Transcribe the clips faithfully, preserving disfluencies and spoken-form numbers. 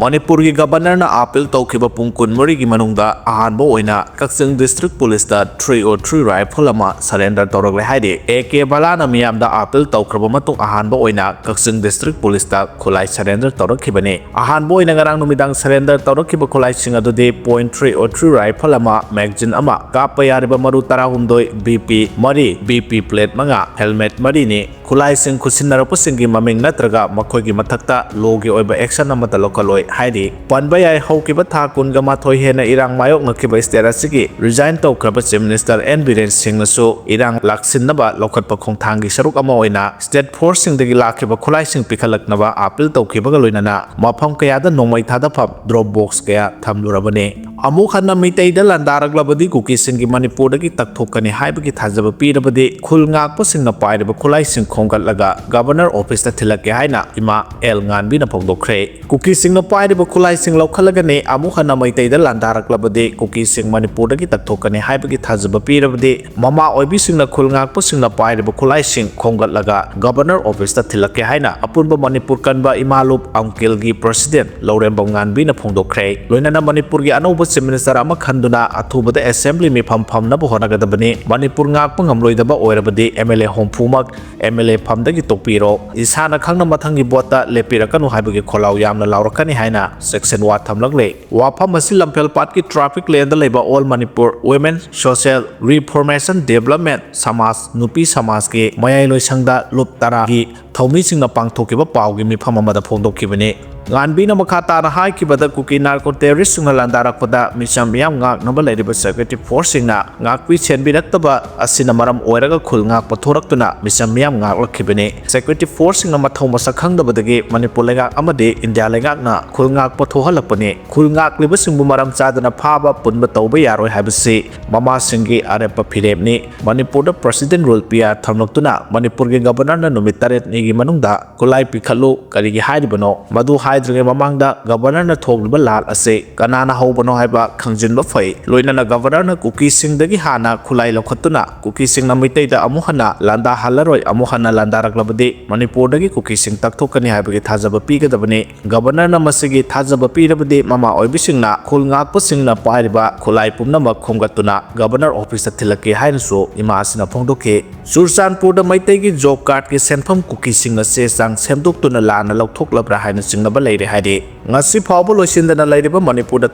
ꯃꯅꯤꯄꯨꯔꯒꯤ ꯒꯕꯔꯅꯔꯅ ꯑꯥꯄꯤꯜ ꯇꯧꯈꯤꯕ ꯄꯨꯡ ꯀꯨꯟꯃꯔꯤꯒꯤ ꯃꯅꯨꯡꯗ ꯑꯍꯥꯟꯕ ꯑꯣꯏꯅ ꯀꯛꯆꯤꯡ ꯗꯤꯁꯇ꯭ꯔꯤꯛ ꯄꯨꯂꯤꯁꯇ ꯊ꯭ꯔꯤ ꯑꯣ ꯊ꯭ꯔꯤ ꯔꯥꯏꯐꯜ ꯑꯃ ꯁꯔꯦꯟꯗꯔ ꯇꯧꯔꯛꯂꯦ ꯍꯥꯏꯔꯤ꯫ ꯑꯦ ꯀꯦ ꯕꯂꯥꯅ ꯃꯤꯌꯥꯝꯗ ꯑꯥꯄꯤꯜ ꯇꯧꯈ꯭ꯔꯕ ꯃꯇꯨꯡ ꯑꯍꯥꯟꯕ ꯑꯣꯏꯅ ꯀꯛꯆꯤꯡ ꯗꯤꯁꯇ꯭ꯔꯤꯛ ꯄꯨꯂꯤꯁꯇ ꯈꯨꯠꯂꯥꯏ ꯁꯔꯦꯟꯗꯔ ꯇꯧꯔꯛꯈꯤꯕꯅꯤ꯫ ꯑꯍꯥꯟꯕ ꯑꯣꯏꯅ ꯉꯔꯥꯡ ꯅꯨꯃꯤꯗꯥꯡ ꯁꯔꯦꯟꯗꯔ ꯇꯧꯔꯛꯈꯤꯕ ꯈꯨꯠꯂꯥꯏꯁꯤꯡ ꯑꯗꯨꯗꯤ ꯄꯣꯏꯟ ꯊ꯭ꯔꯤ ꯑꯣ ꯊ꯭ꯔꯤ ꯔꯥꯏꯐꯜ ꯑꯃ, ꯃꯦꯒꯥꯖꯤꯟ ꯑꯃ, ꯀꯥꯞꯄ ꯌꯥꯔꯤꯕ ꯃꯔꯨ ꯇꯔꯥꯍꯨꯝꯗꯣꯏ, ꯕꯤ ꯄꯤ ꯃꯔꯤ, ꯕꯤ ꯄꯤ ꯄ꯭ꯂꯦꯠ ꯃꯉꯥ, ꯍꯦꯜꯃꯦꯠ ꯃꯔꯤꯅꯤ꯫ ꯈꯨꯠꯂꯥꯏꯁꯤꯡ ꯈꯨꯠꯁꯤꯟꯅꯔꯛꯄꯁꯤꯡꯒꯤ ꯃꯃꯤꯡ ꯅꯠꯇ꯭ꯔꯒ ꯃꯈꯣꯏꯒꯤ ꯃꯊꯛꯇ ꯂꯣꯒꯤ ꯑꯣꯏꯕ ꯑꯦꯛꯁꯟ ꯑꯃꯠꯇ ꯂꯧꯈꯠꯂꯣꯏ ꯍꯥꯏꯔꯤ꯫ ꯄꯟꯕ ꯌꯥꯏ, ꯍꯧꯈꯤꯕ ꯊꯥ ꯀꯨꯟꯒ ꯃꯥꯊꯣꯏ ꯍꯦꯟꯅ ꯏꯔꯥꯡ ꯃꯥꯌꯣꯛꯅꯈꯤꯕ ꯁ꯭ꯇꯦꯠ ꯑꯁꯤꯒꯤ ꯔꯤꯖꯥꯏꯟ ꯇꯧꯈ꯭ꯔꯕ ꯆꯤꯐ ꯃꯤꯅꯤꯁꯇꯔ ꯑꯦꯟ ꯕꯤꯔꯦꯟ ꯁꯤꯡꯅꯁꯨ ꯏꯔꯥꯡ ꯂꯥꯛꯁꯤꯟꯅꯕ ꯂꯧꯈꯠꯄ ꯈꯣꯡꯊꯥꯡꯒꯤ ꯁꯔꯨꯛ ꯑꯃ ꯑꯣꯏꯅ ꯁ꯭ꯇꯦꯠ ꯐꯣꯔꯁꯁꯤꯡꯗꯒꯤ ꯂꯥꯛꯈꯤꯕ ꯈꯨꯠꯂꯥꯏꯁꯤꯡ ꯄꯤꯈꯠꯂꯛꯅꯕ ꯑꯥꯄꯤꯜ ꯇꯧꯈꯤꯕꯒ ꯂꯣꯏꯅꯅ ꯃꯐꯝ ꯀꯌꯥꯗ ꯅꯣꯡꯃꯩ ꯊꯥꯗꯐꯝ ꯗ꯭ꯔꯣꯞ ꯕꯣꯛꯁ ꯀꯌꯥ ꯊꯝꯂꯨꯔꯕꯅꯤ꯫ ꯑꯃꯨꯛ ꯍꯟꯅ ꯃꯤꯇꯩꯗ ꯂꯥꯟꯗꯥꯔꯛꯂꯕꯗꯤ ꯀꯨꯀꯤꯁꯤꯡꯒꯤ ꯃꯅꯤꯄꯨꯔꯗꯒꯤ ꯇꯛꯊꯣꯛꯀꯅꯤ ꯍꯥꯏꯕꯒꯤ ꯊꯥꯖꯕ ꯄꯤꯔꯕꯗꯤ ꯈꯨꯜ ꯉꯥꯛꯄꯁꯤꯡꯅ ꯄꯥꯏꯔꯤꯕ ꯈꯨꯠꯂꯥꯏꯁꯤꯡ ꯈꯣꯝꯒꯠꯂꯒ ꯒꯕꯔꯅꯔ ꯑꯣꯐꯤꯁꯇ ꯊꯤꯜꯂꯛꯀꯦ ꯍꯥꯏꯅ ꯏꯃꯥ ꯑꯦꯜ ꯉꯥꯟꯕꯤꯅ ꯐꯣꯡꯗꯣꯛꯈ꯭ꯔꯦ꯫ ꯀꯨꯀꯤꯁꯤꯡꯅ ꯄꯥꯏꯔꯤꯕ ꯈꯨꯠꯂꯥꯏꯁꯤꯡ ꯂꯧꯈꯠꯂꯒꯅꯤ꯫ ꯑꯃꯨꯛ ꯍꯟꯅ ꯃꯩꯇꯩꯗ ꯂꯥꯟꯗꯥꯔꯛꯂꯕꯗꯤ ꯀꯨꯀꯤꯁꯤꯡ ꯃꯅꯤꯄꯨꯔꯗꯒꯤ ꯇꯛꯊꯣꯛꯀꯅꯤ ꯍꯥꯏꯕꯒꯤ ꯊꯥꯖꯕ ꯄꯤꯔꯕꯗꯤ ꯃꯃꯥ ꯑꯣꯏꯕꯤꯁꯤꯡꯅ ꯈꯨꯜ ꯉꯥꯛꯄꯁꯤꯡꯅ ꯄꯥꯏꯔꯤꯕ ꯈꯨꯠꯂꯥꯏꯁꯤꯡ ꯈꯣꯝꯒꯠꯂꯒ ꯒꯕꯔꯅꯔ ꯑꯣꯐꯤꯁꯇ ꯊꯤꯜꯂꯛꯀꯦ ꯍꯥꯏꯅ ꯑꯄꯨꯟꯕ ꯃꯅꯤꯄꯨꯔ ꯀꯟꯕ ꯏꯃꯥ ꯂꯨꯞ ꯑꯪꯀꯤꯜꯒꯤ ꯄ꯭ꯔꯁꯤꯗꯦꯟ ꯂꯧꯔꯦꯝꯕꯝ ꯉꯥꯟꯕꯤꯅ ꯐꯣꯡꯗꯣꯛꯈ꯭ꯔꯦ꯫ ꯂꯣꯏꯅꯅ ꯃꯅꯤꯄꯨꯔꯒꯤ ꯑꯅꯧꯕ ꯆꯤꯐ ꯃꯤꯅꯤꯁꯇꯔ ꯑꯃ ꯈꯟꯗꯨꯅ ꯑꯊꯨꯕꯗ ꯑꯦꯁꯦꯝꯕ꯭ꯂꯤ ꯃꯤꯐꯝ ꯐꯝꯅꯕ ꯍꯣꯠꯅꯒꯗꯕꯅꯤ꯫ ꯃꯅꯤꯄꯨꯔ ꯉꯥꯛꯄ ꯉꯝꯂꯣꯏꯗꯕ ꯑꯣꯏꯔꯕꯗꯤ ꯑꯦꯝ ꯑꯦꯜ ꯑꯦ ꯍꯨꯝꯐꯨꯃꯛ ꯑꯦꯝ ꯑꯦꯜ ꯑꯦ ꯐꯝꯗꯒꯤ ꯇꯣꯛꯄꯤꯔꯣ꯫ ꯏꯁꯥꯅ ꯈꯪꯅ ꯃꯊꯪꯒꯤ ꯚꯣꯠꯇ ꯂꯦꯞꯄꯤꯔꯛꯀꯅꯨ ꯍꯥꯏꯕꯒꯤ ꯈꯣꯜꯂꯥꯎ ꯌꯥꯝꯅ ꯂꯥꯎꯔꯛꯀꯅꯤ ꯍꯥꯏꯅ ꯆꯦꯛꯁꯤꯟ ꯋꯥ ꯊꯝꯂꯛꯂꯦ꯫ ꯋꯥꯐꯝ ꯑꯁꯤ ꯂꯝꯐꯦꯜ ꯄꯥꯠꯀꯤ ꯇ꯭ꯔꯥꯐꯤꯛ ꯂꯦꯟꯗ ꯂꯩꯕ all Manipur women social reformation development samaj ꯅꯨꯄꯤ ꯁꯃꯥꯖꯀꯤ ꯃꯌꯥꯏ ꯂꯣꯏꯁꯪꯗ ꯂꯨꯞ ꯇꯔꯥꯒꯤ ꯊꯧꯃꯤꯁꯤꯡꯅ ꯄꯥꯡꯊꯣꯛꯈꯤꯕ ꯄꯥꯎꯒꯤ ꯃꯤꯐꯝ ꯑꯃꯗ ꯐꯣꯡꯗꯣꯛꯈꯤꯕꯅꯤ꯫ ꯉꯥꯟꯕꯤꯅ ꯃꯈꯥ ꯇꯥꯅ ꯍꯥꯏꯈꯤꯕꯗ, ꯀꯨꯀꯤ ꯅꯥꯔꯀꯣ ꯇꯦꯔꯣꯔꯤꯁꯁꯤꯡꯅ ꯂꯥꯟꯗꯥꯔꯛꯄꯗ ꯃꯤꯆꯝ ꯃꯤꯌꯥꯝ ꯉꯥꯛꯅꯕ ꯂꯩꯔꯤꯕ ꯁꯦꯀ꯭ꯌꯨꯔꯤꯇꯤ ꯐꯣꯔꯁꯁꯤꯡꯅ ꯉꯥꯛꯄꯤ ꯁꯦꯟꯕꯤꯔꯛꯇꯕ ꯑꯁꯤꯅ ꯃꯔꯝ ꯑꯣꯏꯔꯒ ꯈꯨꯜ ꯉꯥꯛꯄ ꯊꯣꯔꯛꯇꯨꯅ ꯃꯤꯆꯝ ꯃꯤꯌꯥꯝ ꯉꯥꯛꯂꯛꯈꯤꯕꯅꯤ꯫ ꯁꯦꯀ꯭ꯌꯨꯔꯤꯇꯤ ꯐꯣꯔꯁꯁꯤꯡꯅ ꯃꯊꯧ ꯃꯁꯛ ꯈꯪꯗꯕꯗꯒꯤ ꯃꯅꯤꯄꯨꯔ ꯂꯩꯉꯥꯛ ꯑꯃꯗꯤ ꯏꯟꯗꯤꯌꯥ ꯂꯩꯉꯥꯛꯅ ꯈꯨꯜ ꯉꯥꯛꯄ ꯊꯣꯛꯍꯜꯂꯛꯄꯅꯤ꯫ ꯈꯨꯜ ꯉꯥꯛꯂꯤꯕꯁꯤꯡꯕꯨ ꯃꯔꯝ ꯆꯥꯗꯅ ꯐꯥꯕ, ꯄꯨꯟꯕ ꯇꯧꯕ ꯌꯥꯔꯣꯏ ꯍꯥꯏꯕꯁꯤ ꯃꯃꯥꯁꯤꯡꯒꯤ ꯑꯔꯦꯞꯄ ꯐꯤꯔꯦꯞꯅꯤ꯫ ꯃꯅꯤꯄꯨꯔꯗ ꯄ꯭ꯔꯁꯤꯗꯦꯟ ꯔꯨꯜ ꯄꯤ ꯑꯥꯔ ꯊꯝꯂꯛꯇꯨꯅ ꯃꯅꯤꯄꯨꯔꯒꯤ ꯒꯕꯔꯅꯔꯅ ꯅꯨꯃꯤꯠ ꯇꯔꯦꯠꯅꯤꯒꯤ ꯃꯅꯨꯡꯗ ꯈꯨꯠꯂꯥꯏ ꯄꯤꯈꯠꯂꯨ ꯀꯔꯤꯒꯤ ꯍꯥꯏꯔꯤꯕꯅꯣ? ꯃꯗꯨ ꯍꯥꯏꯗ꯭ꯔꯤꯉꯩ ꯃꯃꯥꯡꯗ ꯒꯕꯔꯅꯔꯅ ꯊꯣꯛꯂꯤꯕ ꯂꯥꯜ ꯑꯁꯤ ꯀꯅꯥꯅ ꯍꯧꯕꯅꯣ ꯍꯥꯏꯕ ꯈꯪꯖꯤꯟꯕ ꯐꯩ꯫ ꯂꯣꯏꯅꯅ ꯒꯕꯔꯅꯔꯅ ꯀꯨꯀꯤꯁꯤꯡꯗꯒꯤ ꯍꯥꯟꯅ ꯈꯨꯠꯂꯥꯏ ꯂꯧꯈꯠꯇꯨꯅ ꯀꯨꯀꯤꯁꯤꯡꯅ ꯃꯩꯇꯩꯗ ꯑꯃꯨꯛ ꯍꯟꯅ ꯂꯥꯟꯗꯥꯍꯜꯂꯔꯣꯏ, ꯑꯃꯨꯛ ꯍꯟꯅ ꯂꯥꯟꯗꯥꯔꯛꯂꯕꯗꯤ ꯃꯅꯤꯄꯨꯔꯗꯒꯤ ꯀꯨꯀꯤꯁꯤꯡ ꯇꯛꯊꯣꯛꯀꯅꯤ ꯍꯥꯏꯕꯒꯤ ꯊꯥꯖꯕ ꯄꯤꯒꯗꯕꯅꯤ꯫ ꯒꯕꯔꯅꯔꯅ ꯃꯁꯤꯒꯤ ꯊꯥꯖꯕ ꯄꯤꯔꯕꯗꯤ ꯃꯃꯥ ꯑꯣꯏꯕꯤꯁꯤꯡꯅ ꯈꯨꯜ ꯉꯥꯛꯄꯁꯤꯡꯅ ꯄꯥꯏꯔꯤꯕ ꯈꯨꯠꯂꯥꯏ ꯄꯨꯝꯅꯃꯛ ꯈꯣꯝꯒꯠꯇꯨꯅ ꯒꯕꯔꯅꯔ ꯑꯣꯐꯤꯁꯇ ꯊꯤꯜꯂꯛꯀꯦ ꯍꯥꯏꯅꯁꯨ ꯏꯃꯥ ꯑꯁꯤꯅ ꯐꯣꯡꯗꯣꯛꯈꯤ꯫ ꯆꯨꯔꯆꯥꯟꯄꯨꯔꯗ ꯃꯩꯇꯩꯒꯤ ꯖꯣꯕ ꯀꯥꯔꯗꯀꯤ ꯁꯦꯟꯐꯝ ꯀꯨꯀꯤꯁꯤꯡꯅ ꯆꯦ ꯆꯥꯡ ꯁꯦꯝꯗꯣꯛꯇꯨꯅ ꯂꯥꯟꯅ ꯂꯧꯊꯣꯛꯂꯕ꯭ꯔꯥ ꯍꯥꯏꯅ ꯆꯤꯡꯅꯕ ꯂꯩꯔꯦ ꯍꯥꯏꯔꯤ꯫ ꯉꯁꯤ ꯐꯥꯎꯕ ꯂꯣꯏꯁꯤꯟꯗꯅ ꯂꯩꯔꯤꯕ ꯃꯅꯤꯄꯨꯔꯗ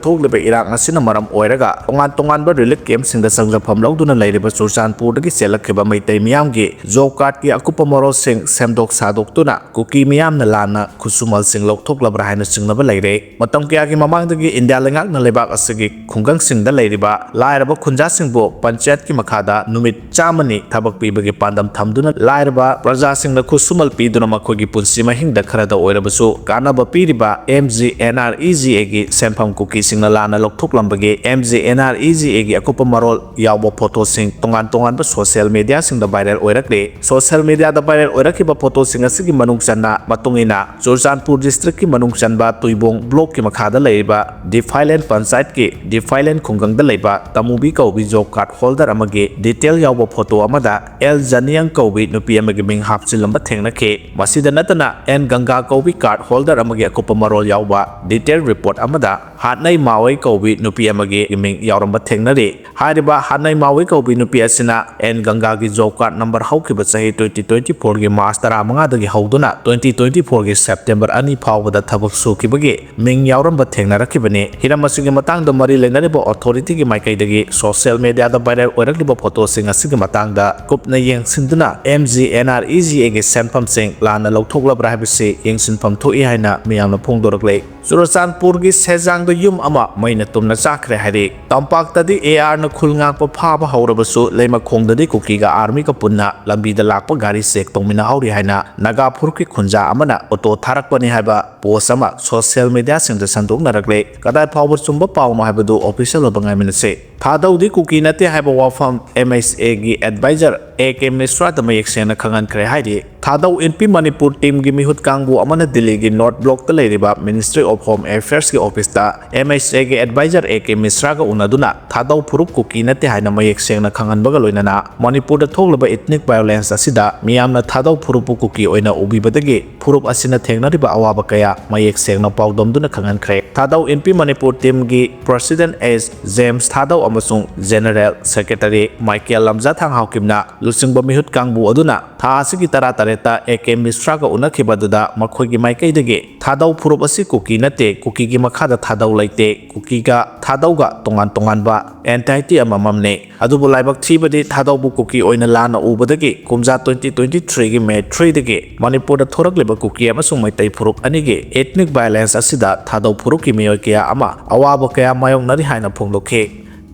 ꯊꯣꯛꯂꯤꯕ ꯏꯔꯥꯡ ꯑꯁꯤꯅ ꯃꯔꯝ ꯑꯣꯏꯔꯒ ꯇꯣꯉꯥꯟ ꯇꯣꯉꯥꯟꯕ ꯔꯤꯂꯤꯐ ꯀꯦꯝꯞꯁꯤꯡꯗ ꯆꯪꯖꯐꯝ ꯂꯧꯗꯨꯅ ꯂꯩꯔꯤꯕ ꯆꯨꯔꯆꯥꯟꯄꯨꯔꯗꯒꯤ ꯆꯦꯜꯂꯛꯈꯤꯕ ꯃꯩꯇꯩ ꯃꯤꯌꯥꯝꯒꯤ ꯖꯣꯕ ꯀꯥꯔꯗꯀꯤ ꯑꯀꯨꯞꯄ ꯃꯔꯣꯜꯁꯤꯡ ꯁꯦꯝꯗꯣꯛ ꯁꯥꯗꯣꯛꯇꯨꯅ ꯀꯨꯀꯤ ꯃꯤꯌꯥꯝꯅ ꯂꯥꯟꯅ ꯈꯨꯠꯁꯨꯃꯜꯁꯤꯡ ꯂꯧꯊꯣꯛꯂꯕ꯭ꯔꯥ ꯍꯥꯏꯅ ꯆꯤꯡꯅꯕ ꯂꯩꯔꯦ꯫ ꯃꯇꯝ ꯀꯌꯥꯒꯤ ꯃꯃꯥꯡꯗꯒꯤ ꯏꯟꯗꯤꯌꯥ ꯂꯩꯉꯥꯛꯅ ꯂꯩꯕꯥꯛ ꯑꯁꯤꯒꯤ ꯈꯨꯡꯒꯪꯁꯤꯡꯗ ꯂꯩꯔꯤꯕ ꯂꯥꯏꯔꯕ ꯈꯨꯟꯖꯥꯁꯤꯡꯕꯨ ꯄꯟꯆꯥꯌꯠꯀꯤ ꯃꯈꯥꯗ ꯅꯨꯃꯤꯠ ꯆꯥꯝꯃꯅꯤ ꯊꯕꯛ ꯄꯤꯕꯒꯤ ꯄꯥꯟꯗꯝ ꯊꯝꯗꯨꯅ ꯂꯥꯏꯔꯕ ꯄ꯭ꯔꯖꯥꯁꯤꯡꯗ ꯈꯨꯠꯁꯨꯃꯜ ꯄꯤꯗꯨꯅ ꯃꯈꯣꯏꯒꯤ ꯄꯨꯟꯁꯤ ꯃꯍꯤꯡꯗ ꯈꯔꯗ ꯑꯣꯏꯔꯕꯁꯨ ꯀꯥꯟꯅꯕ ꯄꯤꯔꯤꯕ M G N R E G ꯑꯦꯒꯤ ꯁꯦꯟꯐꯝ ꯀꯨꯀꯤꯁꯤꯡꯅ ꯂꯥꯟꯅ ꯂꯧꯊꯣꯛꯂꯝꯕꯒꯤ M G N R E G ꯑꯦꯒꯤ ꯑꯀꯨꯞꯄ ꯃꯔꯣꯜ ꯌꯥꯎꯕ ꯐꯣꯇꯣꯁꯤꯡ ꯇꯣꯉꯥꯟ ꯇꯣꯉꯥꯟꯕ ꯁꯣꯁꯤꯌꯦꯜ ꯃꯦꯗꯤꯌꯥꯁꯤꯡꯗ ꯚꯥꯏꯔꯦꯜ ꯑꯣꯏꯔꯛꯂꯤ꯫ ꯁꯣꯁꯤꯌꯦꯜ ꯃꯦꯗꯤꯌꯥꯗ ꯚꯥꯏꯔꯦꯜ ꯑꯣꯏꯔꯛꯈꯤꯕ ꯐꯣꯇꯣꯁꯤꯡ ꯑꯁꯤꯒꯤ ꯃꯅꯨꯡ ꯆꯟꯅ ꯃꯇꯨꯡ ꯏꯟꯅ ꯆꯨꯔꯆꯥꯟꯄꯨꯔ ꯗꯤꯁꯇ꯭ꯔꯤꯛꯀꯤ ꯃꯅꯨꯡ ꯆꯟꯕ ꯇꯨꯏꯕꯣꯡ ꯕ꯭ꯂꯣꯛꯀꯤ ꯃꯈꯥꯗ ꯂꯩꯔꯤꯕ ꯗꯤꯐꯥꯏꯂꯦꯟ ꯄꯟꯆꯥꯌꯠꯀꯤ ꯗꯤꯐꯥꯏꯂꯦꯟ ꯈꯨꯡꯒꯪꯗ ꯂꯩꯕ ꯇꯃꯨꯕꯤ ꯀꯧꯕꯤ ꯖꯣꯕ ꯀꯥꯔꯗ ꯍꯣꯜꯗꯔ ꯑꯃꯒꯤ ꯗꯤꯇꯦꯜ ꯌꯥꯎꯕ ꯐꯣꯇꯣ ꯑꯃꯗ ꯑꯦꯜ ꯖꯥꯅꯤꯌꯥꯡ ꯀꯧꯕꯤ ꯅꯨꯄꯤ ꯑꯃꯒꯤ ꯃꯤꯡ ꯍꯥꯞꯆꯤꯜꯂꯝꯕ ꯊꯦꯡꯅꯈꯤ꯫ ꯃꯁꯤꯗ ꯅꯠꯇꯅ ꯑꯦꯟ ꯒꯪꯒꯥ ꯀꯧꯕꯤ ꯀꯥꯔꯗ ꯍꯣꯜꯗꯔ ꯑꯃꯒꯤ ꯑꯀꯨꯞꯄ ꯃꯔꯣꯜ ꯌꯥꯎꯕ ꯗꯤꯇꯦꯜ ꯔꯤꯄꯣꯔꯠ ꯑꯃꯗ ꯍꯥꯠꯅꯩ ꯃꯥꯋꯩ ꯀꯧꯕꯤ ꯅꯨꯄꯤ ꯑꯃꯒꯤ ꯃꯤꯡ ꯌꯥꯎꯔꯝꯕ ꯊꯦꯡꯅꯔꯤ꯫ ꯍꯥꯏꯔꯤꯕ ꯍꯥꯠꯅꯩ ꯃꯥꯋꯩ ꯀꯧꯕꯤ ꯅꯨꯄꯤ ꯑꯁꯤꯅ ꯑꯦꯟ ꯒꯪꯒꯥꯒꯤ ꯖꯣꯕ ꯀꯥꯔꯗ ꯅꯝꯕꯔ ꯍꯧꯈꯤꯕ ꯆꯍꯤ twenty twenty fourꯒꯤ ꯃꯥꯔꯆ ꯇꯔꯥꯃꯉꯥꯗꯒꯤ ꯍꯧꯗꯨꯅ twenty twenty fourꯒꯤ ꯁꯦꯞꯇꯦꯝꯕꯔ ꯑꯅꯤ ꯐꯥꯎꯕꯗ ꯊꯕꯛ ꯁꯨꯈꯤꯕꯒꯤ ꯃꯤꯡ ꯌꯥꯎꯔꯝꯕ ꯊꯦꯡꯅꯔꯛꯈꯤꯕꯅꯤ꯫ ꯍꯤꯔꯝ ꯑꯁꯤꯒꯤ ꯃꯇꯥꯡꯗ ꯃꯔꯤ ꯂꯩꯅꯔꯤꯕ ꯑꯣꯊꯣꯔꯤꯇꯤꯒꯤ ꯃꯥꯏꯀꯩꯗꯒꯤ ꯁꯣꯁꯤꯌꯦꯜ ꯃꯦꯗꯤꯌꯥꯗ ꯚꯥꯏꯔꯦꯜ ꯑꯣꯏꯔꯛꯂꯤꯕ ꯐꯣꯇꯣꯁꯤꯡ ꯑꯁꯤꯒꯤ ꯃꯇꯥꯡꯗ ꯀꯨꯞꯅ ꯌꯦꯡꯁꯤꯟꯗꯨꯅ M G N R E G ꯑꯦꯒꯤ ꯁꯦꯟꯐꯝꯁꯤꯡ ꯂꯥꯟꯅ ꯂꯧꯊꯣꯛꯂꯕ꯭ꯔꯥ ꯍꯥꯏꯕꯁꯤ ꯌꯦꯡꯁꯤꯟꯐꯝ ꯊꯣꯛꯏ ꯍꯥꯏꯅ ꯃꯤꯌꯥꯝꯅ ꯐꯣꯡꯗꯣꯔꯛꯂꯦ꯫ ꯆꯨꯔꯆꯥꯟꯄꯨꯔꯒꯤ ꯁꯦꯖꯥꯡꯗ ꯌꯨꯝ ꯑꯃ ꯃꯩꯅ ꯇꯨꯝꯅ ꯆꯥꯛꯈ꯭ꯔꯦ ꯍꯥꯏꯔꯤ꯫ ꯇꯝꯄꯥꯛꯇꯗꯤ ꯑꯦ ꯑꯥꯔꯅ ꯈꯨꯜ ꯉꯥꯛꯄ ꯐꯥꯕ ꯍꯧꯔꯕꯁꯨ, ꯂꯩꯃꯈꯣꯡꯗꯗꯤ ꯀꯨꯀꯤꯒ ꯑꯥꯔꯃꯤꯒ ꯄꯨꯟꯅ ꯂꯝꯕꯤꯗ ꯂꯥꯛꯄ ꯒꯥꯔꯤ ꯆꯦꯛ ꯇꯧꯃꯤꯟꯅꯍꯧꯔꯤ ꯍꯥꯏꯅ ꯅꯥꯒꯥ ꯐꯨꯔꯨꯞꯀꯤ ꯈꯨꯟꯖꯥ ꯑꯃꯅ ꯑꯣꯇꯣ ꯊꯥꯔꯛꯄꯅꯤ ꯍꯥꯏꯕ ꯄꯣꯁ ꯑꯃ ꯁꯣꯁꯤꯌꯦꯜ ꯃꯤꯗꯤꯌꯥꯁꯤꯡꯗ ꯁꯟꯗꯣꯛꯅꯔꯛꯂꯦ꯫ ꯀꯗꯥꯏ ꯐꯥꯎꯕ ꯆꯨꯝꯕ ꯄꯥꯎꯅꯣ ꯍꯥꯏꯕꯗꯨ ꯑꯣꯐꯤꯁꯤꯌꯦꯜ ꯑꯣꯏꯕ ꯉꯥꯏꯃꯤꯟꯅꯁꯤ꯫ ꯊꯥꯗꯧꯗꯤ ꯀꯨꯀꯤ ꯅꯠꯇꯦ ꯍꯥꯏꯕ ꯋꯥꯐꯝ ꯑꯦꯝ ꯑꯩꯆ ꯑꯦꯒꯤ ꯑꯦꯗꯚꯥꯏꯖꯔ ꯑꯦ ꯀꯦ ꯃꯤꯁ꯭ꯔꯥꯗ ꯃꯌꯦꯛ ꯁꯦꯡꯅ ꯈꯪꯍꯟꯈ꯭ꯔꯦ ꯍꯥꯏꯔꯤ꯫ ꯊꯥꯗꯧ ꯏꯟꯄꯤ ꯃꯅꯤꯄꯨꯔ ꯇꯤꯝꯒꯤ ꯃꯤꯍꯨꯠ ꯀꯥꯡꯕꯨ ꯑꯃꯅ ꯗꯤꯜꯂꯤꯒꯤ ꯅꯣꯔꯠ ꯕ꯭ꯂꯣꯛꯇ ꯂꯩꯔꯤꯕ ꯃꯤꯅꯤꯁꯇ꯭ꯔꯤ ꯑꯣꯐ ꯍꯣꯝ ꯑꯦꯐꯤꯌꯔꯁꯀꯤ ꯑꯣꯐꯤꯁꯇ ꯑꯦꯝ ꯑꯩꯆ ꯑꯦꯒꯤ ꯑꯦꯗꯚꯥꯏꯖꯔ ꯑꯦ ꯀꯦ ꯃꯤꯁ꯭ꯔꯥꯒ ꯎꯅꯗꯨꯅ ꯊꯥꯗꯧ ꯐꯨꯔꯨꯞ ꯀꯨꯀꯤ ꯅꯠꯇꯦ ꯍꯥꯏꯅ ꯃꯌꯦꯛ ꯁꯦꯡꯅ ꯈꯪꯍꯟꯕꯒ ꯂꯣꯏꯅꯅ ꯃꯅꯤꯄꯨꯔꯗ ꯊꯣꯛꯂꯤꯕ ꯏꯊꯅꯤꯛ ꯚꯥꯏꯑꯣꯂꯦꯟꯁ ꯑꯁꯤꯗ ꯃꯤꯌꯥꯝꯅ ꯊꯥꯗꯧ ꯐꯨꯔꯨꯞꯄꯨ ꯀꯨꯀꯤ ꯑꯣꯏꯅ ꯎꯕꯤꯕꯗꯒꯤ ꯐꯨꯔꯨꯞ ꯑꯁꯤꯅ ꯊꯦꯡꯅꯔꯤꯕ ꯑꯋꯥꯕ ꯀꯌꯥ ꯃꯌꯦꯛ ꯁꯦꯡꯅ ꯄꯥꯎꯗꯝꯗꯨꯅ ꯈꯪꯍꯟꯈ꯭ꯔꯦ꯫ ꯊꯥꯗꯧ ꯏꯟꯄꯤ ꯃꯅꯤꯄꯨꯔ ꯇꯤꯝꯒꯤ ꯄ꯭ꯔꯁꯤꯗꯦꯟꯠ ꯑꯦꯁ ꯖꯦꯝꯁ ꯊꯥꯗꯧ ꯑꯃꯁꯨꯡ ꯖꯦꯅꯔꯦꯜ ꯁꯦꯀ꯭ꯔꯦꯇꯔꯤ ꯃꯥꯏꯀꯦꯜ ꯂꯝꯖꯥ ꯊꯥꯡꯍꯥꯎꯀꯤꯝꯅ ꯂꯨꯆꯤꯡꯕ ꯃꯤꯍꯨꯠ ꯀꯥꯡꯕꯨ ꯑꯗꯨꯅ ꯊꯥ ꯑꯁꯤꯒꯤ ꯇꯔꯥꯇꯔꯦꯠꯇ ꯑꯦ ꯀꯦ ꯃꯤꯁ꯭ꯔꯥꯒ ꯎꯅꯈꯤꯕ ꯑꯗꯨꯗ ꯃꯈꯣꯏꯒꯤ ꯃꯥꯏꯀꯩꯗꯒꯤ ꯊꯥꯗꯧ ꯐꯨꯔꯨꯞ ꯑꯁꯤ ꯀꯨꯀꯤ ꯅꯠꯇꯦ, ꯀꯨꯀꯤꯒꯤ ꯃꯈꯥꯗ ꯊꯥꯗꯧ ꯂꯩꯇꯦ, ꯀꯨꯀꯤꯒ ꯊꯥꯗꯧꯒ ꯇꯣꯉꯥꯟ ꯇꯣꯉꯥꯟꯕ ꯑꯦꯟꯇꯥꯏꯇꯤ ꯑꯃꯃꯝꯅꯤ꯫ ꯑꯗꯨꯕꯨ ꯂꯥꯏꯕꯛ ꯊꯤꯕꯗꯤ ꯊꯥꯗꯧꯕꯨ ꯀꯨꯀꯤ ꯑꯣꯏꯅ ꯂꯥꯟꯅ ꯎꯕꯗꯒꯤ ꯀꯨꯝꯖꯥ ꯇ꯭ꯋꯦꯟꯇꯤ ꯇ꯭ꯋꯦꯟꯇꯤ ꯊ꯭ꯔꯤꯒꯤ ꯃꯦ ꯊ꯭ꯔꯤꯗꯒꯤ ꯃꯅꯤꯄꯨꯔꯗ ꯊꯣꯔꯛꯂꯤꯕ ꯀꯨꯀꯤ ꯑꯃꯁꯨꯡ ꯃꯩꯇꯩ ꯐꯨꯔꯨꯞ ꯑꯅꯤꯒꯤ ꯏꯊꯅꯤꯛ ꯚꯥꯏꯑꯣꯂꯦꯟꯁ ꯑꯁꯤꯗ ꯊꯥꯗꯧ ꯐꯨꯔꯨꯞꯀꯤ ꯃꯤꯑꯣꯏ ꯀꯌꯥ ꯑꯃ ꯑꯋꯥꯕ ꯀꯌꯥ ꯃꯥꯌꯣꯛꯅꯔꯤ ꯍꯥꯏꯅ ꯐꯣꯡꯗꯣꯛꯈꯤ꯫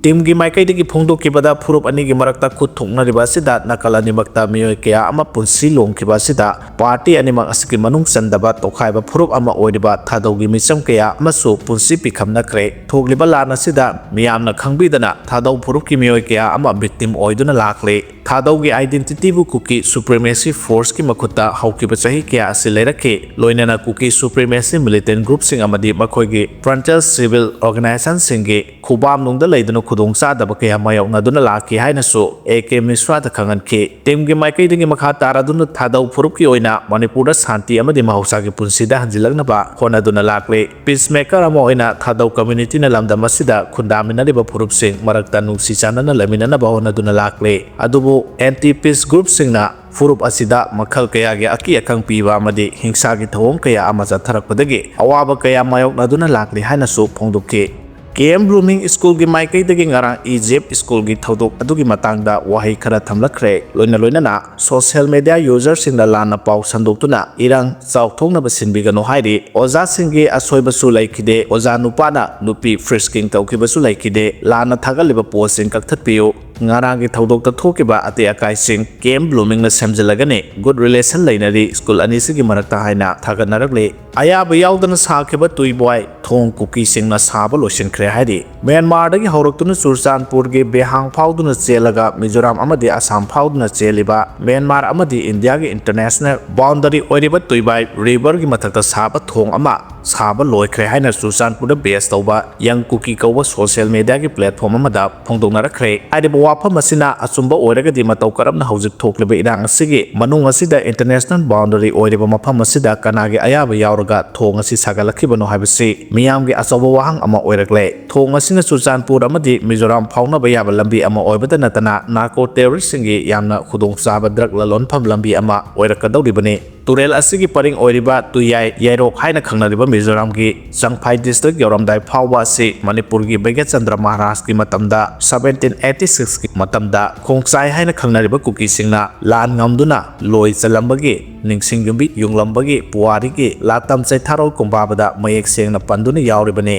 ꯇꯤꯝꯒꯤ ꯃꯥꯏꯀꯩꯗꯒꯤ ꯐꯣꯡꯗꯣꯛꯈꯤꯕꯗ, ꯐꯨꯔꯨꯞ ꯑꯅꯤꯒꯤ ꯃꯔꯛꯇ ꯈꯨꯠ ꯊꯣꯛꯅꯔꯤꯕ ꯑꯁꯤꯗ ꯅꯥꯀꯜ ꯑꯅꯤꯃꯛꯇ ꯃꯤꯑꯣꯏ ꯀꯌꯥ ꯑꯃ ꯄꯨꯟꯁꯤ ꯂꯣꯡꯈꯤꯕ ꯑꯁꯤꯗ ꯄꯥꯔꯇꯤ ꯑꯅꯤꯃꯛ ꯑꯁꯤꯒꯤ ꯃꯅꯨꯡ ꯆꯟꯗꯕ ꯇꯣꯈꯥꯏꯕ ꯐꯨꯔꯨꯞ ꯑꯃ ꯑꯣꯏꯔꯤꯕ ꯊꯥꯗꯧꯒꯤ ꯃꯤꯆꯝ ꯀꯌꯥ ꯑꯃꯁꯨ ꯄꯨꯟꯁꯤ ꯄꯤꯈꯝꯅꯈ꯭ꯔꯦ꯫ ꯊꯣꯛꯂꯤꯕ ꯂꯥꯟ ꯑꯁꯤꯗ ꯃꯤꯌꯥꯝꯅ ꯈꯪꯕꯤꯗꯅ ꯊꯥꯗꯧ ꯐꯨꯔꯨꯞꯀꯤ ꯃꯤꯑꯣꯏ ꯀꯌꯥ ꯑꯃ ꯚꯤꯛꯇꯤꯝ ꯑꯣꯏꯗꯨꯅ ꯂꯥꯛꯂꯤ꯫ ꯊꯥꯗꯧꯒꯤ ꯑꯥꯏꯗꯦꯟꯇꯤꯇꯤꯕꯨ ꯀꯨꯀꯤ ꯁꯨꯄ꯭ꯔꯤꯃꯦꯁꯤ ꯐꯣꯔꯁꯀꯤ ꯃꯈꯨꯠꯇ ꯍꯧꯈꯤꯕ ꯆꯍꯤ ꯀꯌꯥ ꯑꯁꯤ ꯂꯩꯔꯛꯈꯤ꯫ ꯂꯣꯏꯅꯅ ꯀꯨꯀꯤ ꯁꯨꯄ꯭ꯔꯤꯃꯦꯁꯤ ꯃꯤꯂꯤꯇꯦꯟ ꯒ꯭ꯔꯨꯞꯁꯤꯡ ꯑꯃꯗꯤ ꯃꯈꯣꯏꯒꯤ ꯐ꯭ꯔꯟꯇꯤꯌꯔ ꯁꯤꯚꯤꯜ ꯑꯣꯔꯒꯅꯥꯏꯖꯦꯁꯟꯁꯤꯡꯒꯤ ꯈꯨꯕꯥꯝꯅꯨꯡꯗ ꯂꯩꯗꯨꯅ ꯈꯨꯗꯣꯡꯆꯥꯗꯕ ꯀꯌꯥ ꯃꯥꯌꯣꯛꯅꯗꯨꯅ ꯂꯥꯛꯈꯤ ꯍꯥꯏꯅꯁꯨ ꯑꯦ ꯀꯦ ꯃꯤꯁ꯭ꯔꯥꯗ ꯈꯪꯍꯟꯈꯤ꯫ ꯇꯤꯝꯒꯤ ꯃꯥꯏꯀꯩꯗꯒꯤ ꯃꯈꯥ ꯇꯥꯔꯗꯨꯅ ꯊꯥꯗꯧ ꯐꯨꯔꯨꯞꯀꯤ ꯑꯣꯏꯅ ꯃꯅꯤꯄꯨꯔꯗ ꯁꯥꯟꯇꯤ ꯑꯃꯗꯤ ꯃꯍꯧꯁꯥꯒꯤ ꯄꯨꯟꯁꯤꯗ ꯍꯟꯖꯤꯜꯂꯛꯅꯕ ꯍꯣꯠꯅꯗꯨꯅ ꯂꯥꯛꯂꯤ꯫ ꯄꯤꯁ ꯃꯦꯀꯔ ꯑꯃ ꯑꯣꯏꯅ ꯊꯥꯗꯧ ꯀꯝꯃ꯭ꯌꯨꯅꯤꯇꯤꯅ ꯂꯝꯗꯝ ꯑꯁꯤꯗ ꯈꯨꯟꯗꯥꯃꯤꯟꯅꯔꯤꯕ ꯐꯨꯔꯨꯞꯁꯤꯡ ꯃꯔꯛꯇ ꯅꯨꯡꯁꯤ ꯆꯥꯟꯅꯅ ꯂꯩꯃꯤꯟꯅꯅꯕ ꯍꯣꯠꯅꯗꯨꯅ ꯂꯥꯛꯂꯤ꯫ ꯑꯗꯨꯕꯨ ꯑꯦꯟꯇꯤ ꯄꯤꯁ ꯒ꯭ꯔꯨꯞꯁꯤꯡꯅ ꯐꯨꯔꯨꯞ ꯑꯁꯤꯗ ꯃꯈꯜ ꯀꯌꯥꯒꯤ ꯑꯀꯤ ꯑꯈꯪ ꯄꯤꯕ ꯑꯃꯗꯤ ꯍꯤꯡꯁꯥꯒꯤ ꯊꯧꯑꯣꯡ ꯀꯌꯥ ꯑꯃ ꯆꯠꯊꯔꯛꯄꯗꯒꯤ ꯑꯋꯥꯕ ꯀꯌꯥ ꯃꯥꯌꯣꯛꯅꯗꯨꯅ ꯂꯥꯛꯂꯤ ꯍꯥꯏꯅꯁꯨ ꯐꯣꯡꯗꯣꯛꯈꯤ꯫ ꯀꯦ ꯑꯦꯝ ꯕ꯭ꯂꯨꯃꯤꯡ ꯁ꯭ꯀꯨꯜꯒꯤ ꯃꯥꯏꯀꯩꯗꯒꯤ ꯉꯔꯥꯡ ꯏꯖꯤꯞ ꯁ꯭ꯀꯨꯜꯒꯤ ꯊꯧꯗꯣꯛ ꯑꯗꯨꯒꯤ ꯃꯇꯥꯡꯗ ꯋꯥꯍꯩ ꯈꯔ ꯊꯝꯂꯛꯈ꯭ꯔꯦ꯫ ꯂꯣꯏꯅ ꯂꯣꯏꯅꯅ ꯁꯣꯁꯤꯌꯦꯜ ꯃꯦꯗꯤꯌꯥ ꯌꯨꯖꯔꯁꯤꯡꯅ ꯂꯥꯟꯅ ꯄꯥꯎ ꯁꯟꯗꯣꯛꯇꯨꯅ ꯏꯔꯥꯡ ꯆꯥꯎꯊꯣꯛꯅꯕ ꯁꯤꯟꯕꯤꯒꯅꯨ ꯍꯥꯏꯔꯤ꯫ ꯑꯣꯖꯥꯁꯤꯡꯒꯤ ꯑꯁꯣꯏꯕꯁꯨ ꯂꯩꯈꯤꯗꯦ꯫ ꯑꯣꯖꯥ ꯅꯨꯄꯥꯅ ꯅꯨꯄꯤ ꯐ꯭ꯔꯤꯁꯀꯤꯡ ꯇꯧꯈꯤꯕꯁꯨ ꯂꯩꯈꯤꯗꯦ꯫ ꯂꯥꯟꯅ ꯊꯥꯒꯠꯂꯤꯕ ꯄꯣꯁꯁꯤꯡ ꯀꯛꯊꯠꯄꯤꯌꯨ꯫ ꯉꯔꯥꯡꯒꯤ ꯊꯧꯗꯣꯛꯇ ꯊꯣꯛꯈꯤꯕ ꯑꯇꯦꯛ ꯑꯀꯥꯏꯁꯤꯡ ꯀꯦ ꯑꯦꯝ ꯕ꯭ꯂꯨꯃꯤꯡꯅ ꯁꯦꯝꯖꯤꯜꯂꯒꯅꯤ꯫ ꯒꯨꯗ ꯔꯤꯂꯦꯁꯟ ꯂꯩꯅꯔꯤ ꯁ꯭ꯀꯨꯜ ꯑꯅꯤꯁꯤꯒꯤ ꯃꯔꯛꯇ ꯍꯥꯏꯅ ꯊꯥꯒꯠꯅꯔꯛꯂꯤ꯫ ꯑꯌꯥꯕ ꯌꯥꯎꯗꯅ ꯁꯥꯈꯤꯕ ꯇꯨꯏꯕꯣꯏ ꯊꯣꯡ ꯀꯨꯀꯤꯁꯤꯡꯅ ꯁꯥꯕ ꯂꯣꯏꯁꯤꯟꯈ꯭ꯔꯦ ꯍꯥꯏꯔꯤ꯫ ꯃ꯭ꯌꯥꯟꯃꯥꯔꯗꯒꯤ ꯍꯧꯔꯛꯇꯨꯅ ꯆꯨꯔꯆꯥꯟꯄꯨꯔꯒꯤ ꯕꯦꯍꯥꯡ ꯐꯥꯎꯗꯨꯅ ꯆꯦꯜꯂꯒ ꯃꯤꯖꯣꯔꯥꯝ ꯑꯃꯗꯤ ꯑꯁꯥꯝ ꯐꯥꯎꯗꯨꯅ ꯆꯦꯜꯂꯤꯕ ꯃ꯭ꯌꯥꯟꯃꯥꯔ ꯑꯃꯗꯤ ꯏꯟꯗꯤꯌꯥꯒꯤ ꯏꯟꯇꯔꯅꯦꯁꯅꯦꯜ ꯕꯥꯎꯟꯗꯔꯤ ꯑꯣꯏꯔꯤꯕ ꯇꯨꯏꯕꯥꯏ ꯔꯤꯚꯔꯒꯤ ꯃꯊꯛꯇ ꯁꯥꯕ ꯊꯣꯡ ꯑꯃ ꯁꯥꯕ ꯂꯣꯏꯈ꯭ꯔꯦ ꯍꯥꯏꯅ ꯆꯨꯔꯆꯥꯟꯄꯨꯔꯗ ꯕꯦꯁ ꯇꯧꯕ ꯌꯪ ꯀꯨꯀꯤ ꯀꯧꯕ ꯁꯣꯁꯤꯌꯦꯜ ꯃꯦꯗꯤꯌꯥꯒꯤ ꯄ꯭ꯂꯦꯠꯐꯣꯝ ꯑꯃꯗ ꯐꯣꯡꯗꯣꯛꯅꯔꯛꯈ꯭ꯔꯦ꯫ ꯍꯥꯏꯔꯤꯕ ꯋꯥꯐꯝ ꯑꯁꯤꯅ ꯑꯆꯨꯝꯕ ꯑꯣꯏꯔꯒꯗꯤ ꯃꯇꯧ ꯀꯔꯝꯅ ꯍꯧꯖꯤꯛ ꯊꯣꯛꯂꯤꯕ ꯏꯔꯥꯡ ꯑꯁꯤꯒꯤ ꯃꯅꯨꯡ ꯑꯁꯤꯗ ꯏꯟꯇꯔꯅꯦꯁꯅꯦꯜ ꯕꯥꯎꯟꯗꯔꯤ ꯑꯣꯏꯔꯤꯕ ꯃꯐꯝ ꯑꯁꯤꯗ ꯀꯅꯥꯒꯤ ꯑꯌꯥꯕ ꯌꯥꯎꯔꯒ ꯊꯣꯡ ꯑꯁꯤ ꯁꯥꯒꯠꯂꯛꯈꯤꯕꯅꯣ ꯍꯥꯏꯕꯁꯤ ꯃꯤꯌꯥꯝꯒꯤ ꯑꯆꯧꯕ ꯋꯥꯍꯪ ꯑꯃ ꯑꯣꯏꯔꯛꯂꯦ꯫ ꯊꯣꯡ ꯑꯁꯤꯅ ꯆꯨꯔꯆꯥꯟꯄꯨꯔ ꯑꯃꯗꯤ ꯃꯤꯖꯣꯔꯥꯝ ꯐꯥꯎꯅꯕ ꯌꯥꯕ ꯂꯝꯕꯤ ꯑꯃ ꯑꯣꯏꯕꯇ ꯅꯠꯇꯅ ꯅꯥꯔꯀꯣ ꯇꯦꯔꯣꯔꯤꯁꯁꯤꯡꯒꯤ ꯌꯥꯝꯅ ꯈꯨꯗꯣꯡꯆꯥꯕ ꯗ꯭ꯔꯒ ꯂꯂꯣꯟꯐꯝ ꯂꯝꯕꯤ ꯑꯃ ꯑꯣꯏꯔꯛꯀꯗꯧꯔꯤꯕꯅꯤ꯫ ꯇꯨꯔꯦꯜ ꯑꯁꯤꯒꯤ ꯄꯔꯤꯡ ꯑꯣꯏꯔꯤꯕ ꯇꯨꯌꯥꯏ ꯌꯥꯏꯔꯣꯛ ꯍꯥꯏꯅ ꯈꯪꯅꯔꯤꯕ ꯃꯤꯖꯣꯔꯥꯝꯒꯤ ꯆꯪꯐꯥꯏ ꯗꯤꯁꯇ꯭ꯔꯤꯛ ꯌꯧꯔꯝꯗꯥꯏ ꯐꯥꯎꯕ ꯑꯁꯤ ꯃꯅꯤꯄꯨꯔꯒꯤ ꯚꯩꯒ꯭ꯌꯆꯟꯗ꯭ꯔ ꯃꯍꯥꯔꯥꯖꯀꯤ ꯃꯇꯝꯗ, ꯁꯕꯦꯟꯇꯤꯟ ꯑꯩꯠꯇꯤ ꯁꯤꯛꯁꯀꯤ ꯃꯇꯝꯗ ꯈꯣꯡꯆꯥꯏ ꯍꯥꯏꯅ ꯈꯪꯅꯔꯤꯕ ꯀꯨꯀꯤꯁꯤꯡꯅ ꯂꯥꯟ ꯉꯝꯗꯨꯅ ꯂꯣꯏ ꯆꯜꯂꯝꯕꯒꯤ ꯅꯤꯡꯁꯤꯡ ꯌꯨꯝꯕꯤ ꯌꯨꯡꯂꯝꯕꯒꯤ ꯄꯨꯋꯥꯔꯤꯒꯤ ꯂꯥꯇꯝ ꯆꯩꯊꯥꯔꯣꯜ ꯀꯨꯝꯕꯥꯕꯗ ꯃꯌꯦꯛ ꯁꯦꯡꯅ ꯄꯟꯗꯨꯅ ꯌꯥꯎꯔꯤꯕꯅꯤ꯫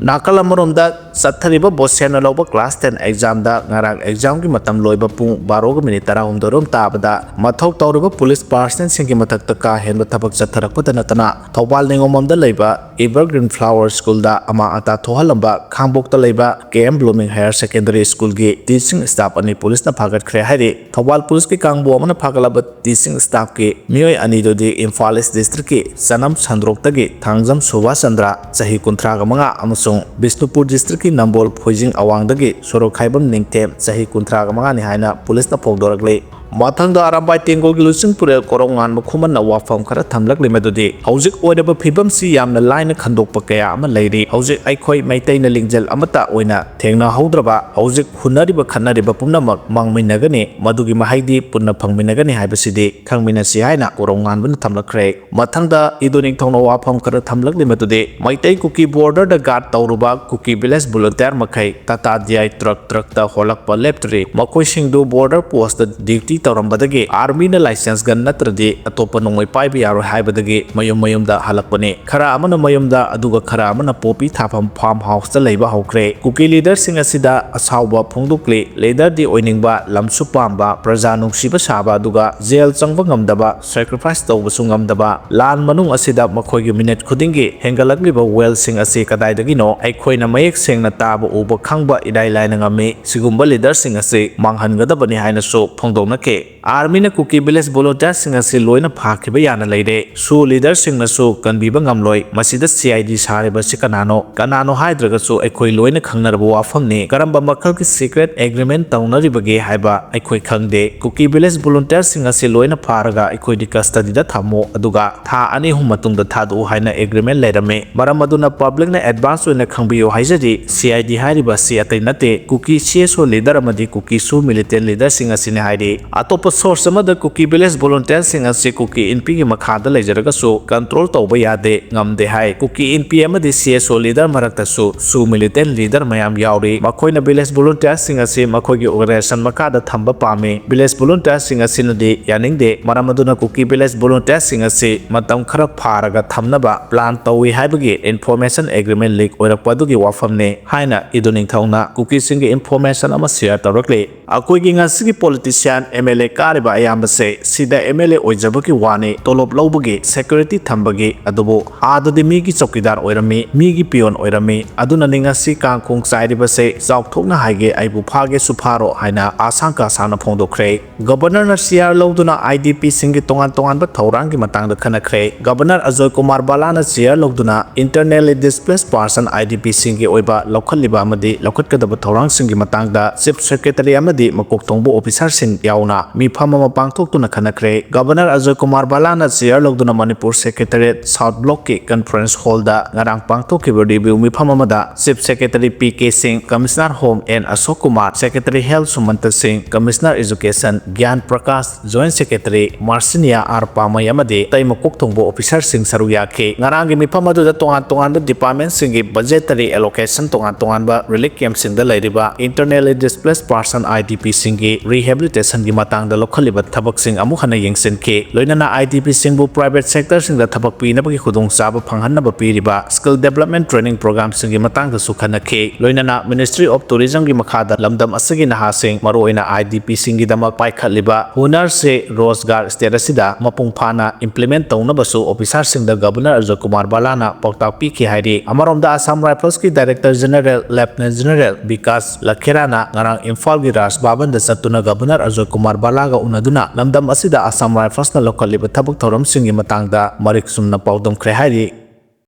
ꯅꯥꯀꯜ ꯑꯃꯔꯣꯝꯗ ꯆꯠꯊꯔꯤꯕ ꯕꯣꯁꯦꯟꯅ ꯂꯧꯕ ꯀ꯭ꯂꯥꯁ ꯇꯦꯟ ꯑꯦꯛꯖꯥꯝꯗ ꯉꯔꯥꯡ ꯑꯦꯛꯖꯥꯝꯒꯤ ꯃꯇꯝ ꯂꯣꯏꯕ ꯄꯨꯡ ꯕꯥꯔꯣꯒ ꯃꯤꯅꯤꯠ ꯇꯔꯥꯍꯨꯝꯗꯣꯏ ꯔꯣꯝ ꯇꯥꯕꯗ ꯃꯊꯧ ꯇꯧꯔꯤꯕ ꯄꯨꯂꯤꯁ ꯄꯥꯔꯁꯅꯦꯜꯁꯤꯡꯒꯤ ꯃꯊꯛꯇ ꯀꯥ ꯍꯦꯟꯕ ꯊꯕꯛ ꯆꯠꯊꯔꯛꯄꯗ ꯅꯠꯇꯅ ꯊꯧꯕꯥꯜ ꯅꯤꯉꯣꯝꯕꯝꯗ ꯂꯩꯕ ꯏꯚꯔꯒ꯭ꯔꯤꯟ ꯐ꯭ꯂꯥꯋꯔ ꯁ꯭ꯀꯨꯜꯗ ꯑꯃꯥꯡ ꯑꯇꯥ ꯊꯣꯛꯍꯜꯂꯝꯕ ꯈꯥꯡꯕꯣꯛꯇ ꯂꯩꯕ ꯀꯦ ꯑꯦꯝ ꯕ꯭ꯂꯨꯃꯤꯡ ꯍꯥꯌꯔ ꯁꯦꯀꯦꯟꯗꯔꯤ ꯁ꯭ꯀꯨꯜꯒꯤ ꯇꯤꯆꯤꯡ ꯁ꯭ꯇꯥꯐ ꯑꯅꯤ ꯄꯨꯂꯤꯁꯅ ꯐꯥꯒꯠꯈ꯭ꯔꯦ ꯍꯥꯏꯔꯤ꯫ ꯊꯧꯕꯥꯜ ꯄꯨꯂꯤꯁꯀꯤ ꯀꯥꯡꯕꯨ ꯑꯃꯅ ꯐꯥꯒꯠꯂꯕ ꯇꯤꯆꯤꯡ ꯁ꯭ꯇꯥꯐꯀꯤ ꯃꯤꯑꯣꯏ ꯑꯅꯤꯗꯨꯗꯤ ꯏꯝꯐꯥꯜ ꯏꯁ ꯗꯤꯁꯇ꯭ꯔꯤꯛꯀꯤ ꯆꯅꯝ ꯁꯟꯗ꯭ꯔꯣꯛꯇꯒꯤ ꯊꯥꯡꯖꯝ ꯁꯨꯕꯥꯁ ꯆꯟꯗ꯭ꯔ, ꯆꯍꯤ ꯀꯨꯟꯊ꯭ꯔꯥꯒ ꯃꯉꯥ, ꯑꯃꯁꯨꯡ ꯕꯤꯁꯅꯨꯄꯨꯔ ꯗꯤꯁꯇ꯭ꯔꯤꯛꯀꯤ ꯅꯝꯕꯣꯜ ꯐꯣꯏꯖꯤꯡ ꯑꯋꯥꯡꯗꯒꯤ ꯁꯣꯔꯣꯛꯈꯥꯏꯕꯝ ꯅꯤꯡꯊꯦꯝ, ꯆꯍꯤ ꯀꯨꯟꯊ꯭ꯔꯥꯒ ꯃꯉꯥꯅꯤ ꯍꯥꯏꯅ ꯄꯨꯂꯤꯁꯅ ꯐꯣꯡꯗꯣꯔꯛꯂꯤ꯫ ꯃꯊꯪꯗ ꯑꯔꯥꯝꯕꯥꯏ ꯇꯦꯡꯒꯣꯜꯒꯤ ꯂꯨꯆꯤꯡ ꯄꯨꯔꯦꯜ ꯀꯣꯔꯧꯉꯥꯟꯕ ꯈꯨꯃꯟꯅ ꯋꯥꯐꯝ ꯈꯔ ꯊꯝꯂꯛꯂꯤ, ꯃꯗꯨꯗꯤ ꯍꯧꯖꯤꯛ ꯑꯣꯏꯔꯤꯕ ꯐꯤꯕꯝꯁꯤ ꯌꯥꯝꯅ ꯂꯥꯏꯅ ꯈꯟꯗꯣꯛꯄ ꯀꯌꯥ ꯑꯃ ꯂꯩꯔꯤ꯫ ꯍꯧꯖꯤꯛ ꯑꯩꯈꯣꯏ ꯃꯩꯇꯩꯅ ꯂꯤꯡꯖꯦꯜ ꯑꯃꯠꯇ ꯑꯣꯏꯅ ꯊꯦꯡꯅꯍꯧꯗ꯭ꯔꯕ, ꯍꯧꯖꯤꯛ ꯍꯨꯟꯅꯔꯤꯕ ꯈꯠꯅꯔꯤꯕ ꯄꯨꯝꯅꯃꯛ ꯃꯥꯡꯃꯤꯟꯅꯒꯅꯤ, ꯃꯗꯨꯒꯤ ꯃꯍꯩꯗꯤ ꯄꯨꯟꯅ ꯐꯪꯃꯤꯟꯅꯒꯅꯤ ꯍꯥꯏꯕꯁꯤꯗꯤ ꯈꯪꯃꯤꯟꯅꯁꯤ ꯍꯥꯏꯅ ꯀꯣꯔꯧꯉꯥꯟꯕꯅ ꯊꯝꯂꯛꯈ꯭ꯔꯦ꯫ ꯃꯊꯪꯗ ꯏꯗꯣ ꯅꯤꯡꯊꯧꯅ ꯋꯥꯐꯝ ꯈꯔ ꯊꯝꯂꯛꯂꯤ, ꯃꯗꯨꯗꯤ ꯃꯩꯇꯩ ꯀꯨꯀꯤ border ꯗ guard ꯇꯧꯔꯨꯕ ꯀꯨꯀꯤ village volunteer ꯃꯈꯩ ꯇꯥꯇꯥ ꯗꯤ ꯑꯥꯏ ꯇ꯭ꯔꯛ ꯇ꯭ꯔꯛꯇ ꯍꯣꯜꯂꯛꯄ ꯂꯦꯞꯇ꯭ꯔꯤ꯫ ꯃꯈꯣꯏꯁꯤꯡꯗꯨ border post ꯇ duty ꯇꯧꯔꯝꯕꯗꯒꯤ army ꯅ license ꯒ ꯅꯠꯇ꯭ꯔꯗꯤ ꯑꯇꯣꯞꯄ ꯅꯣꯡꯃꯩ ꯄꯥꯏꯕ ꯌꯥꯔꯣꯏ ꯍꯥꯏꯕꯗꯒꯤ ꯃꯌꯨꯝ ꯃꯌꯨꯝꯗ ꯍꯜꯂꯛꯄꯅꯤ꯫ ꯈꯔ ꯑꯃꯅ ꯃꯌꯨꯝꯗ, ꯑꯗꯨꯒ ꯈꯔ ꯑꯃꯅ poppy ꯊꯥꯐꯝ farm house ꯇ ꯂꯩꯕ ꯍꯧꯈ꯭ꯔꯦ꯫ ꯀꯨꯀꯤ leader ꯁꯤꯡ ꯑꯁꯤꯗ ꯑꯁꯥꯎꯕ ꯐꯣꯡꯗꯣꯛꯂꯤ꯫ Leader ꯗꯤ ꯑꯣꯏꯅꯤꯡꯕ, ꯂꯝꯁꯨ ꯄꯥꯝꯕ, ꯄ꯭ꯔꯖꯥ ꯅꯨꯡꯁꯤꯕ ꯁꯥꯕ, ꯑꯗꯨꯒ jail ꯆꯪꯕ ꯉꯝꯗꯕ, sacrifice ꯇꯧꯕꯁꯨ ꯉꯝꯗꯕ, ꯂꯥꯟ ꯃꯅꯨꯡ ꯑꯁꯤꯗ ꯃꯈꯣꯏꯒꯤ minute ꯈꯨꯗꯤꯡꯒꯤ ꯍꯦꯟꯒꯠꯂꯛꯂꯤꯕ wealth ꯁꯤꯡ ꯑꯁꯤ ꯀꯗꯥꯏꯗꯒꯤꯅꯣ ꯑꯩꯈꯣꯏꯅ ꯃꯌꯦꯛ ꯁꯦꯡꯅ ꯇꯥꯕ ꯎꯕ ꯈꯪꯕ ꯏꯔꯥꯏ ꯂꯥꯏꯅ ꯉꯝꯃꯤ꯫ ꯁꯤꯒꯨꯝꯕ leader ꯁꯤꯡ ꯑꯁꯤ ꯃꯥꯡꯍꯟꯒꯗꯕꯅꯤ ꯍꯥꯏꯅꯁꯨ ꯐꯣꯡꯗꯣꯛꯅꯈꯤ꯫ Army ꯅ ꯀꯨꯀꯤ village volunteer ꯁꯤꯡ ꯑꯁꯤ ꯂꯣꯏꯅ ꯐꯥꯈꯤꯕ ꯌꯥꯅ ꯂꯩꯔꯦ꯫ Sioux leader ꯁꯤꯡꯅꯁꯨ ꯀꯟꯕꯤꯕ ꯉꯝꯂꯣꯏ꯫ ꯃꯁꯤꯗ C I D ꯁꯥꯔꯤꯕ ꯑꯁꯤ ꯀꯅꯥꯅꯣ? ꯀꯅꯥꯅꯣ ꯍꯥꯏꯗ꯭ꯔꯒꯁꯨ ꯑꯩꯈꯣꯏ ꯂꯣꯏꯅ ꯈꯪꯅꯔꯕ ꯋꯥꯐꯝꯅꯤ꯫ ꯀꯔꯝꯕ ꯃꯈꯜꯒꯤ secret agreement ꯇꯧꯅꯔꯤꯕꯒꯦ ꯍꯥꯏꯕ ꯑꯩꯈꯣꯏ ꯈꯪꯗꯦ꯫ ꯀꯨꯀꯤ village volunteer ꯁꯤꯡ ꯑꯁꯤ ꯂꯣꯏꯅ ꯐꯥꯔꯒ ꯑꯩꯈꯣꯏꯗꯤ custody ꯗ ꯊꯝꯃꯣ, ꯑꯗꯨꯒ ꯊꯥ ꯑꯅꯤ ꯑꯍꯨꯝ ꯃꯇꯨꯡꯗ ꯊꯥꯗꯣꯛꯎ ꯍꯥꯏꯅ agreement ꯂꯩꯔꯝꯃꯤ꯫ ꯃꯔꯝ ꯑꯗꯨꯅ public ꯅ advance ꯑꯣꯏꯅ ꯈꯪꯕꯤꯌꯨ ꯍꯥꯏꯖꯔꯤ, C I D ꯍꯥꯏꯔꯤꯕ ꯑꯁꯤ ꯑꯇꯩ ꯅꯠꯇꯦ, ꯀꯨꯀꯤ C S O leader ꯑꯃꯗꯤ ꯀꯨꯀꯤ Sioux militant leader ꯁꯤꯡ ꯑꯁꯤꯅꯤ ꯍꯥꯏꯔꯤ꯫ ꯑꯇꯣꯞꯄ source ꯑꯃꯗ ꯀꯨꯀꯤ village volunteer ꯁꯤꯡ ꯑꯁꯤ ꯀꯨꯀꯤ ꯏꯟꯄꯤꯒꯤ ꯃꯈꯥꯗ ꯂꯩꯖꯔꯒꯁꯨ control ꯇꯧꯕ ꯌꯥꯗꯦ, ꯉꯝꯗꯦ ꯍꯥꯏ꯫ ꯀꯨꯀꯤ ꯏꯟꯄꯤ ꯑꯃꯗꯤ C S O leader ꯃꯔꯛꯇꯁꯨ Sioux militant leader ꯃꯌꯥꯝ ꯌꯥꯎꯔꯤ꯫ ꯃꯈꯣꯏꯅ village volunteer ꯁꯤꯡ ꯑꯁꯤ ꯃꯈꯣꯏꯒꯤ organization ꯃꯈꯥꯗ ꯊꯝꯕ ꯄꯥꯝꯃꯤ꯫ Village volunteer ꯁꯤꯡ ꯑꯁꯤꯅꯗꯤ ꯌꯥꯅꯤꯡꯗꯦ꯫ ꯃꯔꯝ ꯑꯗꯨꯅ ꯀꯨꯀꯤ village volunteer ꯁꯤꯡ ꯑꯁꯤ ꯃꯇꯝ ꯈꯔ ꯐꯥꯔꯒ ꯊꯝꯅꯕ plan ꯇꯧꯏ ꯍꯥꯏꯕꯒꯤ information agreement leak ꯑꯣꯏꯔꯛꯄ ꯑꯗꯨꯒꯤ ꯋꯥꯐꯝꯅꯤ ꯍꯥꯏꯅ ꯏꯗꯣ ꯅꯤꯡꯊꯧꯅ ꯀꯨꯀꯤꯁꯤꯡꯒꯤ information ꯑꯃ share ꯇꯧꯔꯛꯂꯤ꯫ ꯑꯩꯈꯣꯏꯒꯤ ꯉꯁꯤꯒꯤ politician, M L A ꯀꯥꯔꯤꯕ ꯑꯌꯥꯝꯕꯁꯦ ꯁꯤꯗ M L A ꯑꯣꯏꯖꯕꯒꯤ ꯋꯥꯅꯤ, ꯇꯣꯂꯣꯞ ꯂꯧꯕꯒꯤ, security ꯊꯝꯕꯒꯤ, ꯑꯗꯨꯕꯨ ꯑꯥꯗꯗꯤ ꯃꯤꯒꯤ ꯆꯧꯀꯤꯗꯥꯔ ꯑꯣꯏꯔꯝꯃꯤ, ꯃꯤꯒꯤ peon ꯑꯣꯏꯔꯝꯃꯤ꯫ ꯑꯗꯨꯅꯅꯤ ꯉꯁꯤ ꯀꯥꯡꯈꯣꯡ ꯆꯥꯏꯔꯤꯕꯁꯦ꯫ ꯆꯥꯎꯊꯣꯛꯅ ꯍꯥꯏꯒꯦ, ꯑꯩꯕꯨ ꯐꯥꯒꯦꯁꯨ ꯐꯥꯔꯣ ꯍꯥꯏꯅ ꯑꯁꯥꯡ ꯀꯥꯁꯥꯡꯅ ꯐꯣꯡꯗꯣꯛꯈ꯭ꯔꯦ꯫ Governor ꯅ C R ꯂꯧꯗꯨꯅ I D P ꯁꯤꯡꯒꯤ ꯇꯣꯉꯥꯟ ꯇꯣꯉꯥꯟꯕ ꯊꯧꯔꯥꯡꯒꯤ ꯃꯇꯥꯡꯗ ꯈꯟꯅꯈ꯭ꯔꯦ꯫ Governor Ajoy Kumar ꯕꯥꯂꯥꯅ C R ꯂꯧꯗꯨꯅ internally displaced person, I D P ꯁꯤꯡꯒꯤ ꯑꯣꯏꯕ ꯂꯧꯈꯠꯂꯤꯕ ꯑꯃꯗꯤ ꯂꯧꯈꯠꯀꯗꯕ ꯊꯧꯔꯥꯡꯁꯤꯡꯒꯤ ꯃꯇꯥꯡꯗ Chief Secretary ꯑꯃꯗꯤ ꯃꯀꯣꯛ ꯊꯣꯡꯕ officer ꯁꯤꯡ ꯌꯥꯎꯅ ꯃꯤꯐꯝ ꯑꯃ ꯄꯥꯡꯊꯣꯛꯇꯨꯅ ꯈꯟꯅꯈ꯭ꯔꯦ꯫ ꯒꯕꯔꯅꯔ ꯑꯖꯣꯏ ꯀꯨꯃꯥꯔ ꯕꯂꯥꯅ ꯆꯦꯌꯔ ꯂꯧꯗꯨꯅ ꯃꯅꯤꯄꯨꯔ ꯁꯦꯀ꯭ꯔꯦꯇꯦꯔꯤꯌꯦꯠ ꯁꯥꯎꯠ ꯕ꯭ꯂꯣꯛꯀꯤ ꯀꯟꯐꯔꯦꯟꯁ ꯍꯣꯜꯗ ꯉꯔꯥꯡ ꯄꯥꯡꯊꯣꯛꯈꯤꯕ ꯔꯤꯚ꯭ꯌꯨ ꯃꯤꯐꯝ ꯑꯃꯗ chief secretary P K Singh, commissioner home N Ashok Kumar, secretary health Sumanta Singh, commissioner education Gyan Prakash, joint secretary Marsinia R Pamei ꯑꯃꯗꯤ ꯑꯇꯩ ꯃꯀꯣꯛ ꯊꯣꯡꯕ ꯑꯣꯐꯤꯁꯔꯁꯤꯡ ꯁꯔꯨꯛ ꯌꯥꯈꯤ꯫ ꯉꯔꯥꯡꯒꯤ ꯃꯤꯐꯝ ꯑꯗꯨꯗ ꯇꯣꯉꯥꯟ ꯇꯣꯉꯥꯟꯕ ꯗꯤꯄꯥꯔꯠꯃꯦꯟꯠꯁꯤꯡꯒꯤ ꯕꯖꯦꯇꯔꯤ ꯑꯦꯂꯣꯀꯦꯁꯟ, ꯇꯣꯉꯥꯟ ꯇꯣꯉꯥꯟꯕ ꯔꯤꯂꯤꯐ ꯀꯦꯝꯞꯁꯤꯡꯗ ꯂꯩꯔꯤꯕ internally displaced person, I D P ꯁꯤꯡꯒꯤ ꯔꯤꯍꯦꯕꯤꯂꯤꯇꯦꯁꯟꯒꯤ ꯃꯇꯥꯡꯗ ꯂꯧꯈꯠꯂꯤꯕ ꯊꯕꯛꯁꯤꯡ ꯑꯃꯨꯛ ꯍꯟꯅ ꯌꯦꯡꯁꯤꯟꯈꯤ꯫ ꯂꯣꯏꯅꯅ I D P ꯁꯤꯡꯕꯨ ꯄ꯭ꯔꯥꯏꯚꯦꯠ ꯁꯦꯛꯇꯔꯁꯤꯡꯗ ꯊꯕꯛ ꯄꯤꯅꯕꯒꯤ ꯈꯨꯗꯣꯡꯆꯥꯕ ꯐꯪꯍꯟꯅꯕ ꯄꯤꯔꯤꯕ ꯁ꯭ꯀꯤꯜ ꯗꯦꯕꯂꯞꯃꯦꯟꯠ ꯇ꯭ꯔꯦꯅꯤꯡ ꯄ꯭ꯔꯣꯒ꯭ꯔꯥꯝꯁꯤꯡꯒꯤ ꯃꯇꯥꯡꯗꯁꯨ ꯈꯟꯅꯈꯤ꯫ ꯂꯣꯏꯅꯅ Ministry of Tourism ꯒꯤ ꯃꯈꯥꯗ ꯂꯝꯗꯝ ꯑꯁꯤꯒꯤ ꯅꯍꯥꯁꯤꯡ, ꯃꯔꯨꯑꯣꯏꯅ I D P ꯁꯤꯡꯒꯤꯗꯃꯛ ꯄꯥꯏꯈꯠꯂꯤꯕ ꯍꯨꯅꯔ ꯁꯦ ꯔꯣꯖꯒꯥꯔ ꯁ꯭ꯇꯦꯠ ꯑꯁꯤꯗ ꯃꯄꯨꯡ ꯐꯥꯅ implement ꯇꯧꯅꯕꯁꯨ ꯑꯣꯐꯤꯁꯥꯔꯁꯤꯡꯗ ꯒꯕꯔꯅꯔ ꯑꯖꯣꯏ ꯀꯨꯃꯥꯔ ꯕꯂꯥꯅ ꯄꯥꯎꯇꯥꯛ ꯄꯤꯈꯤ ꯍꯥꯏꯔꯤ꯫ ꯑꯃꯔꯣꯝꯗ ꯑꯁꯥꯝ ꯔꯥꯏꯐꯜꯁꯀꯤ director general lieutenant general Vikas ꯂꯈꯦꯔꯥꯅ ꯉꯔꯥꯡ ꯏꯝꯐꯥꯜꯒꯤ ꯔꯥꯖ ꯚꯕꯟꯗ ꯆꯠꯇꯨꯅ ꯒꯕꯔꯅꯔ ꯑꯖꯣꯏ ꯀꯨꯃꯥꯔ ꯕꯂꯥꯒ ꯎꯅꯗꯨꯅ ꯂꯝꯗꯝ ꯑꯁꯤꯗ ꯑꯁꯥꯝ ꯔꯥꯏꯐꯜꯁꯅ ꯂꯧꯈꯠꯂꯤꯕ ꯊꯕꯛ ꯊꯧꯔꯝꯁꯤꯡꯒꯤ ꯃꯇꯥꯡꯗ ꯃꯔꯤꯛ ꯆꯨꯝꯅ ꯄꯥꯎꯗꯝꯈ꯭ꯔꯦ ꯍꯥꯏꯔꯤ꯫